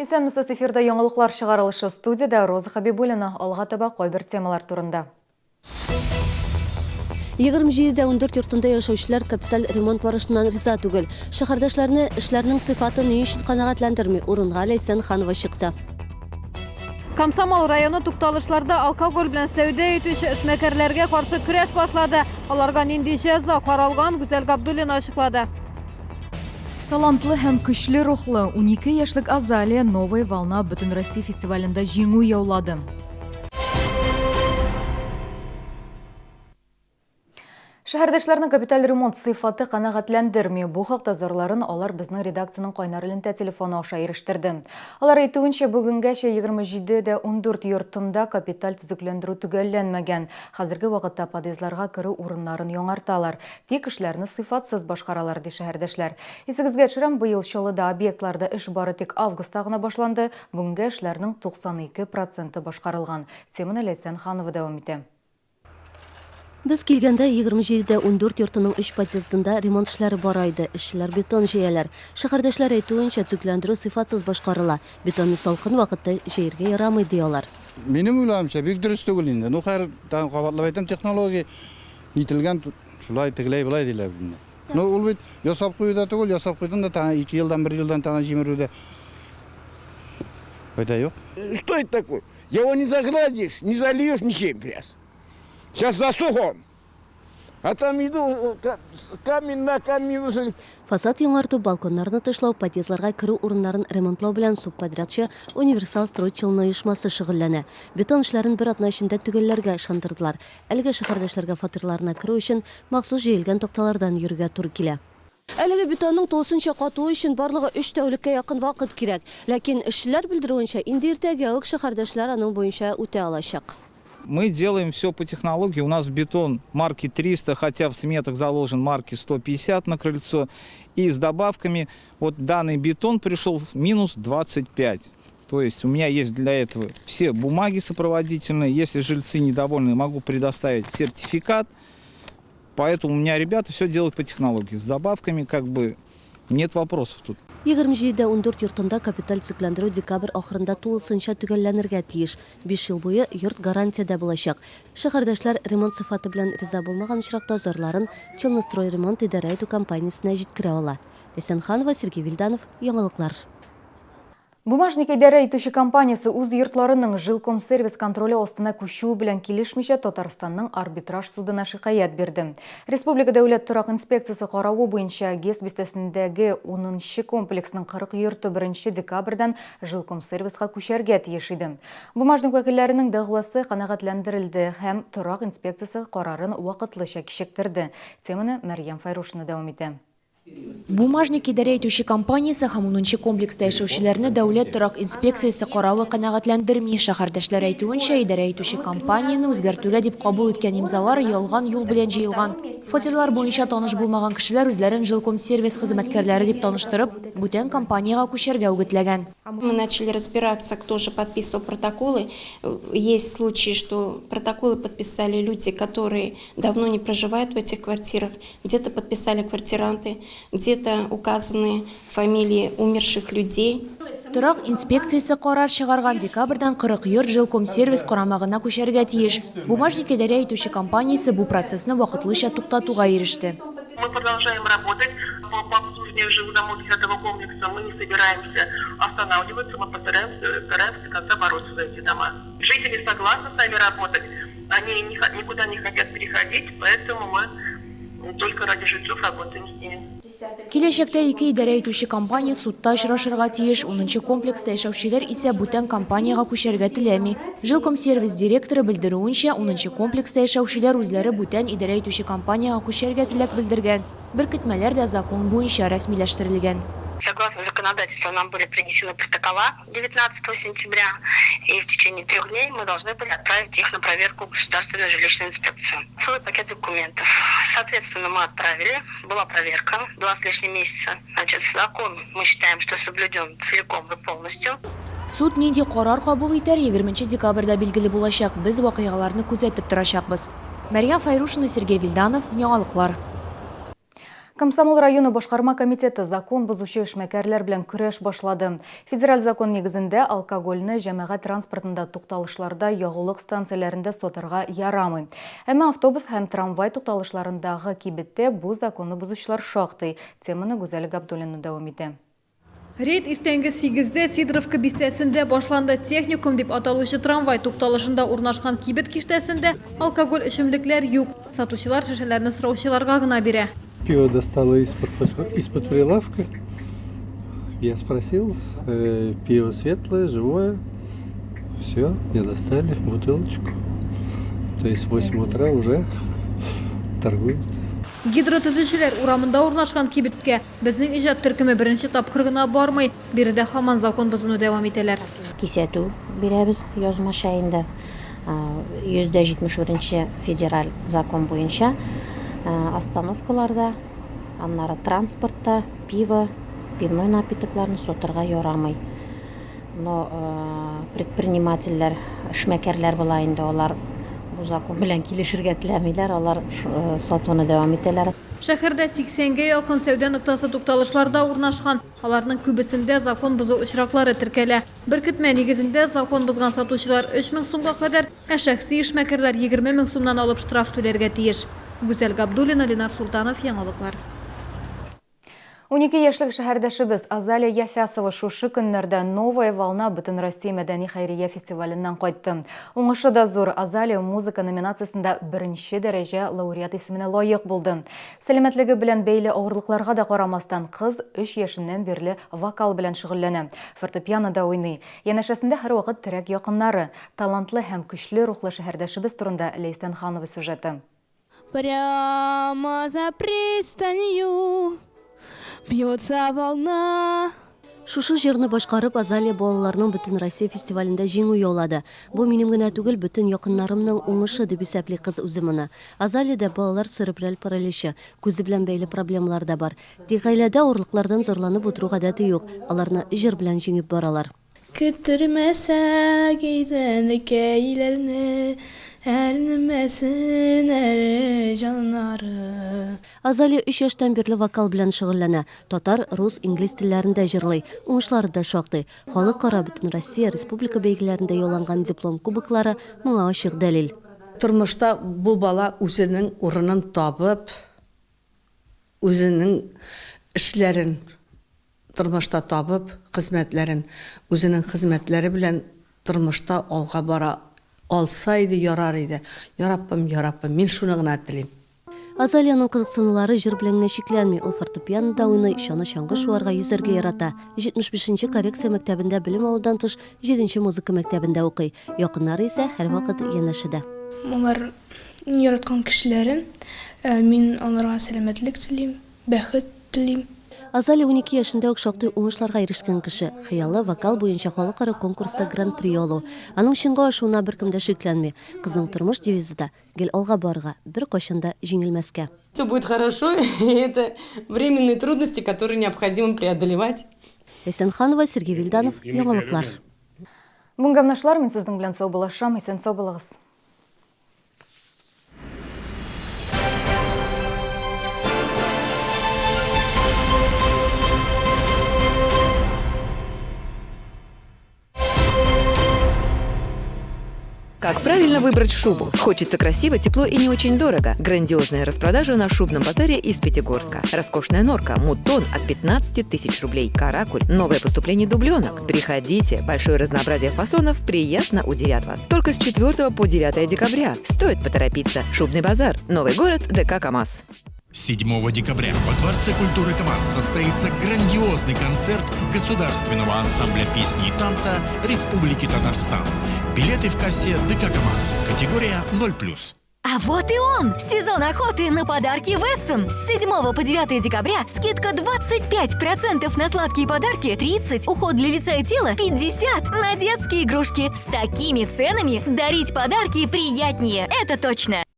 Исәнмесез, эфирда яңалыклар чыгарылышы студиядә Роза Хабибуллина. Алга таба кайбер темалар турында. 27 дә 14 йортында яшәүчеләр капиталь ремонт барышыннан риза түгел. Шәһәрдәшләрне эшләрнең сыйфаты ни өчен канәгатьләндерми, урынга Ләйсән Ханова чыкты. Комсомол районы тукталышларда алкоголь белән сәүдә итүче эшмәкәрләргә каршы көрәш башлады. Аларга нинди җәза каралган, Гүзәл Габдуллина ачыклады. Талантлы һәм көчле рухлы 12 яшьлек Азалия Новая волна Бөтенроссия фестивалендә җиңү яулады. Шәһәрдәшләрне капиталь ремонт сыйфаты канәгатьләндерми. Бу хакта зарларын алар безнең редакциянең кайнар элемтә телефоны аша ирештерде. Алар әйтүенчә, бүгенгәчә 27 дә 14 йортында капиталь төзекләндерү төгәлләнмәгән. Хәзерге вакытта подъездларга керү урыннарын яңарталар. Тик эшләрне сыйфатсыз башкаралар, ди шәһәрдәшләр. Исегезгә төшерәм, быел Чаллыда объектларда эш бары тик августта гына башланды, бүгенгә эшләрнең 92 проценты башкарылган. Теманы Ләйсән Ханова дәвам итә. Без килгәндә 27 дә 14 йортының өч подъездында ремонт эшләре бара иде, эшчеләр бетон җәяләр. Шәһәрдәшләр әйтүенчә, төзекләндерү сыйфатсыз башкарыла. Бетонны салкын вакытта җәергә ярамый, ди алар. Минем уйлавымча, бик дөрес түгел инде. Ну, хәер, тагын кабатлап әйтәм, технология Нителгән шулай тегеләй-болай диләр бит инде. Ну, ул бит ясап кую да түгел, ясап куйдың да тагын ике елдан, бер елдан тагын җимерү дә файда юк. Что это такое? Его не загладишь, не зальешь ничем сейчас. Сейчас засух он. А там иду, камень на камень высыпали. Фасад яңарту, балконнарны тышлау, подъездларга керү урыннарын ремонтлау белән субподрядчы Универсал Строй Челны оешмасы шөгыльләнә. Бетон эшләрен бер атна эчендә төгәлләргә ышандырдылар. Әлеге шәһәрдәшләргә фатирларына керү өчен махсус җәелгән такталардан йөрергә туры килә. Әлеге бетонның тулысынча катуы өчен барлыгы өч тәүлеккә якын вакыт кирәк. Ләкин, эшчеләр белдерүенчә, инде иртәгә үк шәһәрдәшләр аның буенча үтә алачак. Мы делаем все по технологии. У нас бетон марки 300, хотя в сметах заложен марки 150 на крыльцо. И с добавками, вот данный бетон пришел с минус 25. То есть у меня есть для этого все бумаги сопроводительные. Если жильцы недовольны, могу предоставить сертификат. Поэтому у меня ребята все делают по технологии. С добавками как бы нет вопросов тут. 27 дә 14 йортында капиталь төзекләндерү декабрь ахырында тулысынча төгәлләнергә тиеш. Биш ел буе йорт гарантиядә булачак. Шәһәрдәшләр ремонт сыйфаты белән риза булмаган очракта зарларын Челныстройремонт идарә итү компаниясенә җиткерә ала. Ләйсән Ханова, Сергей Вильданов, Яңалыклар. Бумажник идарә итүче компаниясе үз йортларының Жилкомсервис контроле астына күчүе белән килешмичә Татарстанның арбитраж судына шикаять бирде. Республика дәүләт торак инспекциясе каравы буенча ГЭС бистәсендәге унынчы комплексның 40 йорты беренче декабрьдән Жилкомсервиска күчәргә тиеш иде. Бумажник вәкилләренең дәгъвасы канәгатьләндерелде һәм торак инспекциясе карарын вакытлыча кичектерде. Теманы Мәрьям Файрушина дәвам итә. Бумажник идарә итүче компаниясе һәм унынчы комплекста яшәүчеләрне дәүләт торак инспекциясе каравы канәгатьләндерми. Шәһәрдәшләр әйтүенчә, идарә итүче компанияне үзгәртүгә дип кабул иткән имзалар ялган юл белән җыелган. Фатирлар буенча таныш булмаган кешеләр үзләрен Жилкомсервис хезмәткәрләре дип таныштырып, бүтән компаниягә күчәргә үгетләгән. Мы начали разбираться, кто же подписывал протоколы. Есть случаи, что протоколы подписали люди, которые давно не проживают в этих квартирах. Где-то подписали квартиранты, где-то указаны фамилии умерших людей. Торак инспекциясе карар чыгарган, декабрьдән 40 йорт Жилкомсервис карамагына күчәргә тиеш. Бумажник идарә итүче компаниясе бу процессны вакытлыча туктатуга иреште. Мы продолжаем работать по обслуживанию жилых домов десятого комплекса. Мы не собираемся останавливаться, мы постараемся, стараемся до конца бороться за эти дома. Жители согласны с нами работать, они никуда не хотят переходить, поэтому мы только ради жильцов работаем с ними. Киләчәктә ике идарә итүче компания судта очрашырга тиеш. Унынчы комплекста яшәүчеләр исә бүтән компаниягә күчәргә теләми. Жилкомсервис директоры белдерүенчә, унынчы комплекста яшәүчеләр үзләре бүтән идарә итүче компаниягә күчәргә теләк белдергән. Беркетмәләр дә закон буенча рәсмиләштерелгән. Согласно законодательству нам были принесены протокола 19 сентября, и в течение трех дней мы должны были отправить их на проверку в Государственную жилищную инспекцию. Целый пакет документов. Соответственно, мы отправили, была проверка два с лишним месяца. Значит, закон мы считаем, что соблюден целиком и полностью. Суд нинди карар кабул итәр, 20 декабрьдә билгеле булачак. Без вакыйгаларны күзәтеп торачакбыз. Мәрьям Фәйрушина, Сергей Вильданов, Яңалыклар. Комсомол районы башкарма комитеты закон бозучы эшмәкәрләр белән көрәш башлады. Федераль закон нигезендә алкогольне җәмәгать транспортында тукталышларда, ягулык станцияләрендә сатарга ярамый. Әмма автобус һәм трамвай тукталышларындагы кибеттә бу законны бозучылар шактый. Теманы Гүзәл Габдуллина дәвам итә. Рейд иртәнге сигездә Сидоровка бистәсендә башланды. Техникум дип аталучы трамвай тукталышында урнашкан кибет киштәсендә алкоголь эчемлекләр юк. Сатучылар шешәләрне сораучыларга гына бирә. Пиво достала из-под прилавка. Я спросил, пиво светлое, живое. Все, мне достали бутылочку. То есть в 8 утра уже торгуют. Гидротөзүчеләр урамында урнашкан кибеткә безнең иҗат төркеме беренче тапкыр гына бармый. Биредә һаман закон бозуны дәвам итәләр. Кисәтү бирәбез язмача инде. 171 нче федераль закон буенча остановкаларда, аннары транспортта пиво, пивной напитокларны сатырга ярамый. Но предпринимательләр, эшмәкәрләр була инде, алар бу закон белән килешергә теләмиләр, алар сатуны дәвам итәләр. Шәһәрдә 80 гә якын сәүдә ноктасы тукталышларда урнашкан. Аларның күбесендә закон бозу очраклары теркәлә. Беркетмә нигезендә закон бозган сатучылар 3 мең сумга кадәр, ә шәхси эшмәкәрләр 20 мең сумнан алып штраф түләргә тиеш. Гүзәл Габдуллина, Ленар Солтанов, Яңалыклар. 12 яшьлек шәһәрдәшебез Азалия Яфясова шушы көннәрдә Новая волна Бөтенроссия мәдәни хәйрия фестиваленнән кайтты. Уңышы да зур, Азалия музыка номинациясендә беренче дәрәҗә лауреат исеменә лаек булды. Сәламәтлеге белән бәйле авырлыкларга да карамастан, кыз өч яшеннән бирле вокал белән шөгыльләнә, фортепианода уйный. Янәшәсендә һәрвакыт терәк якыннары. Талантлы һәм көчле рухлы шәһәрдәшебез турында Ләйсән Ханова сюжеты. Прямо за пристанью бьется волна. Шушы җырны башкарып, Азалия балаларның Бөтенроссия фестивалендә җиңү яулады. Бу минем генә түгел, бөтен якыннарымның уңышы, дип исәпли кыз үзе моны. Азалиядә балалар церебраль параличы, күзе белән бәйле проблемалар да бар. Тик гаиләдә авырлыклардан зарланып утыру гадәте юк, аларны җыр белән җиңеп баралар. Көттермәсәк иде энекәйләрне, Әрнемәсен әле җаннары. Азалия өч яшьтән бирле вокал белән шөгыльләнә. Татар, рус, инглиз телләрендә җырлый. Уңышлары да шактый. Халыкара, бөтенроссия, республика бәйгеләрендә яуланган диплом, кубоклары моңа ачык дәлил. Тормышта бу бала үзенең урынын табып, Үзенең эшләрен тормышта табып, хезмәтләрен, үзенең хезмәтләре белән тормышта алга бара алса иде, ярар иде. Яраббым, яраббым, мин шуны гына телим. Азалиянең кызыксынулары җыр белән генә чикләнми, ул фортепианода уйный, чана-чаңгы шуарга, йөзәргә ярата. 75 нче коррекция мәктәбендә белем алудан тыш, җиденче музыка мәктәбендә укый. Якыннары исә һәрвакыт янәшәдә. Алар Иң яраткан кешеләрем. Мин аларга сәламәтлек телим, бәхет телим. Азалия унике яшендә үк шактый уңышларга ирешкән кеше. Хыялы, вокал буенча халыкара конкурста гран-при алу. Аның чынга ашуына беркем дә шикләнми. Кызның тормыш девизы да, Гел алга барырга, беркайчан да җиңелмәскә. Все будет хорошо, и это временные трудности, которые необходимо преодолевать. Ләйсән Ханова, Сергей Вильданов, Яңалыклар. Бүгенгә менә шулар, мин сезнең белән саубуллашам, исән-сау булыгыз. Как правильно выбрать шубу? Хочется красиво, тепло и не очень дорого. Грандиозная распродажа на шубном базаре из Пятигорска. Роскошная норка, мутон от 15 тысяч рублей, каракуль, новое поступление дубленок. Приходите, большое разнообразие фасонов приятно удивят вас. Только с 4 по 9 декабря. Стоит поторопиться. Шубный базар. Новый город, ДК КАМАЗ. 7 декабря во Дворце культуры КАМАЗ состоится грандиозный концерт Государственного ансамбля песни и танца Республики Татарстан. Билеты в кассе ДК КАМАЗ. Категория 0+. А вот и он! Сезон охоты на подарки Вессон. С 7 по 9 декабря скидка 25% на сладкие подарки, 30% уход для лица и тела, 50% на детские игрушки. С такими ценами дарить подарки приятнее. Это точно!